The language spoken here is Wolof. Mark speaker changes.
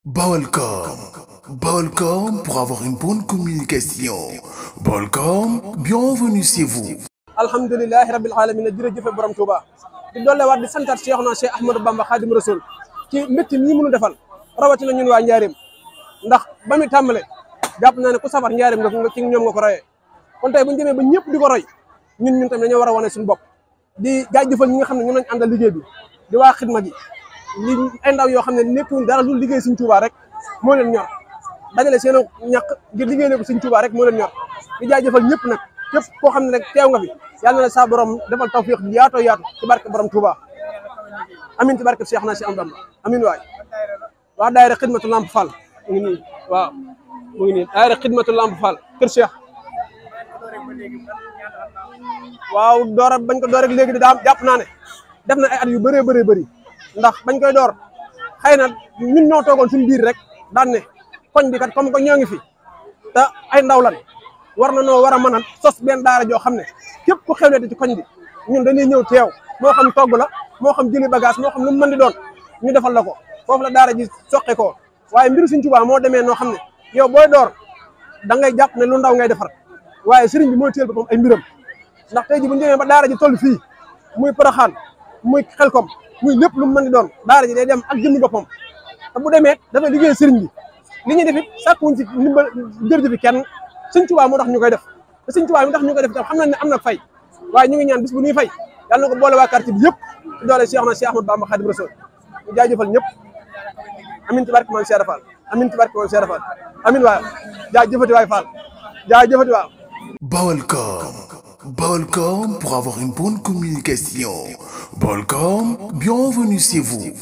Speaker 1: Balcom. Balcom pour avoir une bonne communication. Balcom, bienvenue chez vous.
Speaker 2: alhamdulilahi rabbil alamin jërëjëf borom Touba di dollewaat di santaat Cheikhna Cheikh Ahmadou Bamba Khadim Rasoul ci métti ñi mënu defal rawatina ñun waa Njaareem ndax ba muy tàmbale jàpp naa ne ku safar Njaareem nga ci ñoom nga ko royee kon tey bu ñu demee ba ñëpp di ko roy ñun tamit dañoo war a wane suñu bopp di jaajëfal ñi nga xam ne ñoom lañ àndal liggéey bi di waa xidma gi li ay ndaw yoo xam ne nekkuñ dara lu liggéey Sëñ Touba rek moo leen ñor dajale seen ñàkk ngir liggéey ne ko Sëñ Touba rek moo leen ñor di jaajëfal ñëpp nag képp koo xam ne rek teew nga fi yàlla na la sa borom defal tawfiq yaatoo yaatu ci barke borom Touba amin ci barke Cheikhna Cheikh Ahmadou Bamba amin waay waa daayira xidmatu Lamp Fall mu ngi nii waaw mu ngi nii daayira xidmatu Lamp Fall kër Cheikh waaw doora bañ ko door rek léegi di daam jàpp naa ne def na ay at yu bëree bëri ndax bañ koy door xëy na ñun ñoo toogoon suñu biir rek daan ne koñ bi kat comme que ñoo ngi fi te ay ndaw lan war na noo war a mën a sos benn daara joo xam ne képp ku xewleete ci koñ bi ñun dañuy ñëw teew moo xam togg la moo xam jëli bagage moo xam lu mu mën di doon ñu defal la ko foofu la daara ji soqe ko waaye mbiru Sëñ Tuubaa moo demee noo xam ne yow booy door da ngay jàpp ne lu ndaw ngay defar waaye sëriñ bi mooy téel boppam ay mbiram ndax tey ji bu ñu demee ba daara ji toll fii muy Poroxaan muy Xelkom muy lépp lu mu mën di doon daara ji day dem ak jëmmi boppam te bu demee dafay liggéey sëriñ bi li ñuy def it sàkkuwuñ ci ndimbal jërëjëf kenn Sëñ Tuubaa moo tax ñu koy def te Sëñ Tuubaa mi tax ñu koy def tam xam nañ ne am na fay waaye ñu ngi ñaan bis bu ñuy fay yàlla na ko boole waa quartier bi yëpp ci doole Cheikhna Cheikh Ahmadou Bamba Khadim Rasoul ñu jaajëfal ñëpp amin ci barke Maam Cheikh Fall amin ci barke Maam Cheikh Fall amin waay jaajëfati waay Fall jaajëfati waaw
Speaker 1: Balcom. Balcom pour avoir une bonne communication. Balcom, bienvenue chez vous.